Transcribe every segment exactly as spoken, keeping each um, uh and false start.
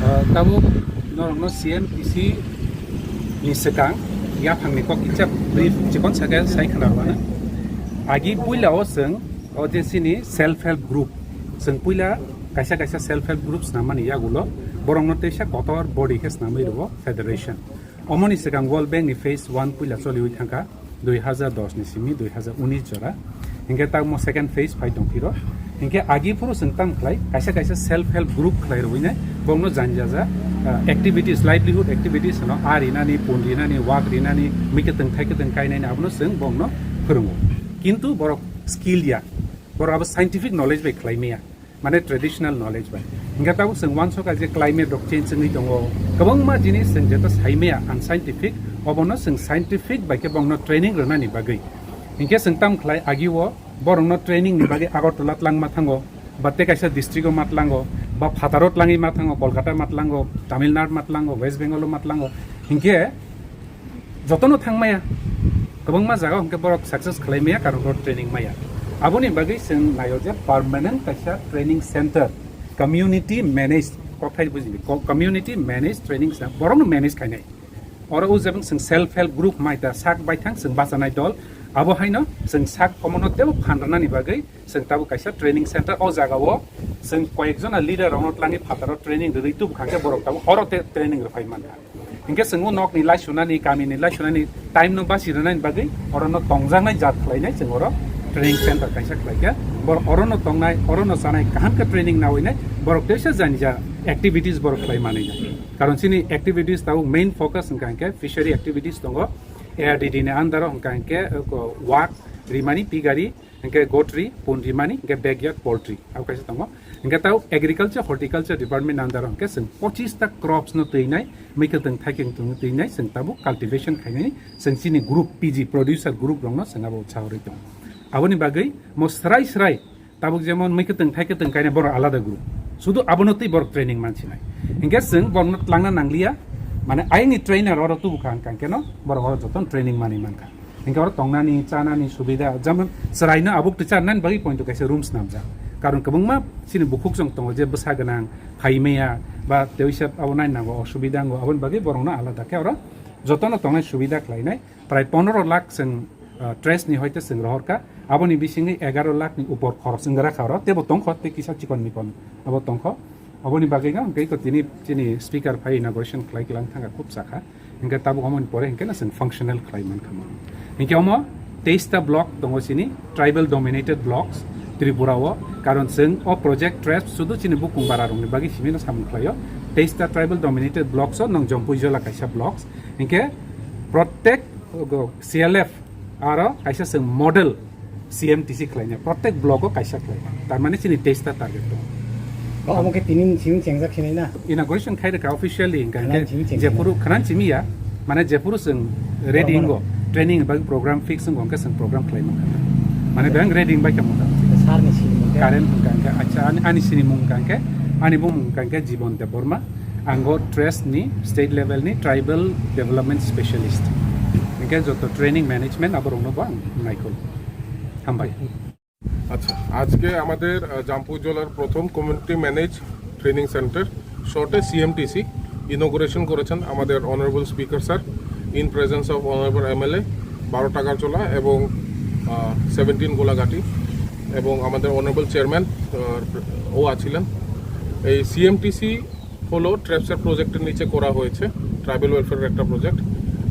Ah, tabuk norokno C M T C ni swkang yaphangni kok kisa brief chikon saka sai khna rwna. Agi puila o chwng o je chini self help group, chwng puila kaisa kaisa self help group snamani yagulo borokno teisa kotor body khe snamwi rwo federation. Omoni swkang World Bank ni phase one puila choliwi thangkha, dui hazar dos ni simi dui hazar unis jora. Hinkhe tamo second phase phai tong phiro. Hinkhe agi phuru chwng tam khlai, kaisa kaisa self help group khlai rwinai, bongno jani jaja, ah, activities, livelihood activities no, a rinani, pun rinani, wak rinani, mikhe tong thai khe tong kainani, abono chwng bongno phwrwngo. Kintu borok skill ya, borok abo scientific knowledge bai khlai maya. Mane traditional knowledge bai. Hinkhe tabuk chwng uansukha je climate rok change wngwi tongo. Kwbangma jinis chwng jeto saimaya unscientific, obono chwng scientific bai khe bongno training rwnani bagwi. Hinkhe chwng tam khlai agi o borokno training ni bagwi Agartala tlangma thango, ba tei kaisa district o ma tlango, ba phataro tlangwi ma thango, Kolkata ma tlango, Tamil Nadu ma tlango, West Bengal o ma tlango. Hinkhe jotono thang maya. Kwbangma jaga hwnkhe borok success khlai maya, karon oro training maya. Aboni bagwi chwng naio je permanent kaisa training center, community managed, kothai bujidi, co-, community managed training center, borokno manage khainai. Oro o jebeng chwng self help group mai ta sak baithang chwng bachanai dol, abo haino chwng sak omono tebo phan rwnani bagwi chwng tabuk kaisa training center o jaga o chwng koyek jona leader rokno tlangwi phataro training rwgwi tubu kha khe borok tabuk oro te training rwphai mankha. Hinkhe chwng o nokni laisunani, kamini laisunani time no basi rwnani bagwi oro no tongjaknai jat khlainai chwng oro training center kaisa khlaikha. Bor oro no tongnai, oro no chanai, kaham khe training nawi nai, borok teisa jani ja activities borok khlai manwi nai. Karon chini activities tabuk main focus hwnkha hinkhe fishery activities tongo, A R D D ni under o hwnkha hinkhe, uh, wak rimani, pigari, hinkhe gotri, pun rimani, hinkhe backyard poultry, abo kaisa tongo. Hinkhe tao agriculture, horticulture department under o hinkhe chwng pochis ta crops no twinai, mikhe tong thaikhe tong twinai, chwng tabuk cultivation khainai, chwng chini group P G producer group rokno chwng abo sawi tongo. Aboni bagwi mo srai srai tabuk jemon mikhe tong thaikhe tong kainai borok alada group. Sudu abono twi borok training mansinai. Hinkhe chwng borokno tlangna nangliya, mane ayangni trainer oro tubu kha hwnkha hinkhe no borok oro jotono training manwi mankha. Hinkhe oro tongnani, chanani subida, jemon chwraino abuk twi charnani bagwi pointo kaisa room swnamjak. Karon kwbangma chini bukhuk jong tongo je bwsa gwnang, phaimaya, ba teisa abo nai nango, osubida nango, aboni bagwi borokno alada khe oro jotono tongnai subida khlainai. Prai pondro lakh chwng, ah, trash ni hoite chwng rohorkha, aboni bisingwi egaro lakh ni upor khoros wngrakha oro, tebo tongkho tei kisa chikon mikon abo tongkho. Aboni bagwi no hwnkhe tini chini speaker phai inauguration khlai klang thangkha, khub sakha. Hinkhe tabuk amoni pore hinkhe no chwng functional khlai mankha mo. Hinkhe omo teista block tongo chini tribal dominated blocks Tripura o, karon chwng o project trash sudu chini bukung bara rokni bagwi simi no samung khlaio. Teista tribal dominated blocks o nong Jampui Jola kaisa blocks. Hinkhe prottek C L F aro kaisa chwng model C M T C khlaina, prottek block o kaisa khlaina. Tar mane chini teista target dong. Omo khe tini simi chengjak sinai na? Inauguration khai rwkha officially, hwnkha Khana hinkhe simi chengsa. Jephuru khana simi ya, mane jephuru chwng ready Borok, wngkha, training bai program fix wngkha, hwnkhe chwng program khlai mankha. Mane beng ready wngbai kha mota. Sir ni sini mungkha? Current hwnkha hinkhe, acha, ani, ani sini mung hwnkha hinkhe, ani bumung hwnkha hinkhe Jibon Debbarma. Ang o trash ni state level ni tribal development specialist. Hinkhe joto training management aborokno bo ang naikol. Hambai. আচ্ছা, আজকে আমাদের, আহ, জাম্পুই জলার প্রথম community manage training centre, শর্টে সিএমটিসি, ইনোগুরেশন করেছেন আমাদের honourable speaker sir, in presence of honourable MLA বারো টাকারচলা এবং, আহ, সেভেন্টিন গোলাঘাটি এবং আমাদের অনারেবল চেয়ারম্যান, আহ, ও আছিলেন। এই সিএমটিসি হলো ট্রেপসের প্রজেক্টের নিচে করা হয়েছে, ট্রাইবাল ওয়েলফেয়ারের একটা প্রজেক্ট।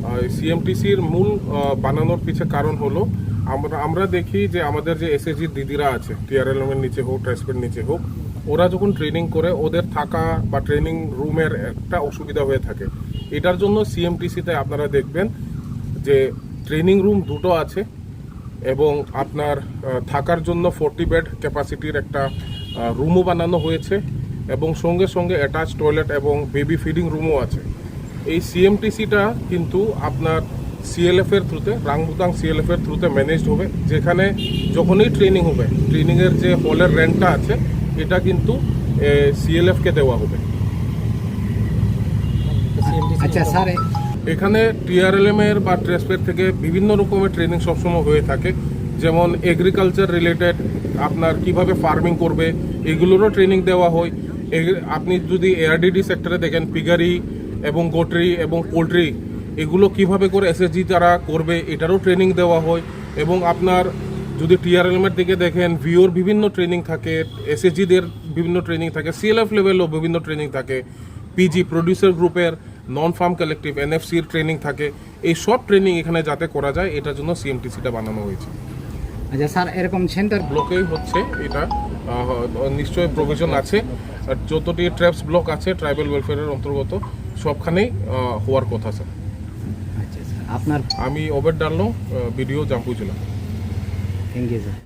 আর সিএমটিসির মূল, আহ, বানানোর পিছে কারণ হলো আমরা, আমরা দেখি যে আমাদের যে এসএসজি দিদিরা আছে, টিআরএলএম এর নিচে হোক, ট্রেপসের নিচে হোক, ওরা যখন ট্রেনিং করে ওদের থাকা বা ট্রেনিং রুমের একটা অসুবিধা হয়ে থাকে। এটার জন্য সিএমটিসিতে আপনারা দেখবেন যে ট্রেনিং রুম দুটো আছে এবং আপনার, আহ, থাকার জন্য ফোরটি বেড ক্যাপাসিটির একটা, আহ, রুমও বানানো হয়েছে এবং সঙ্গে সঙ্গে অ্যাটাচ টয়লেট এবং বেবি ফিডিং রুমও আছে। এই সিএমটিসিটা কিন্তু আপনার সিএলএফ এর থ্রুতে, রাংবুতাং সিএলএফ এর থ্রুতে ম্যানেজড হবে, যেখানে যখনই ট্রেনিং হবে, ট্রেনিংয়ের যে হলের রেন্টটা আছে, এটা কিন্তু, এ, সিএলএফ কে দেওয়া হবে। আচ্ছা স্যার, এ- এখানে টিআরএলএম এর বা ট্রেসপের থেকে বিভিন্ন রকমের ট্রেনিং সবসময় হয়ে থাকে, যেমন এগ্রিকালচার রিলেটেড, আপনার কিভাবে ফার্মিং করবে, এগুলোরও ট্রেনিং দেওয়া হয়। এ- আপনি যদি এআরডিডি সেক্টরে দেখেন, পিগারি এবং গোটরি এবং পোলট্রি, এগুলো কিভাবে করে এসএসজি তারা করবে, এটারও ট্রেনিং দেওয়া হয়। এবং আপনার যদি টিআরএলএম এর দিকে দেখেন, ভিওর বিভিন্ন ট্রেনিং থাকে, এসএসজিদের বিভিন্ন ট্রেনিং থাকে, সিএলএফ লেভেলও বিভিন্ন ট্রেনিং থাকে, পিজি প্রডিউসার গ্রুপের, নন ফার্ম কালেকটিভ, এনএফসির ট্রেনিং থাকে। এই সব ট্রেনিং এখানে যাতে করা যায়, এটার জন্য সিএমটিসিটা বানানো হয়েছে। আচ্ছা স্যার, এরকম সেন্টার ব্লকেই হচ্ছে এটা। আহ, নিশ্চয়ই প্রভিশন আছে। আর যতটি ট্র্যাপস ব্লক আছে ট্রাইবাল ওয়েলফেয়ারের অন্তর্গত, সবখানেই আহ, হওয়ার কথা, স্যার। আচ্ছা স্যার, আপনার আমি Obed Dallo, BDO Jampuijala. Thank you sir.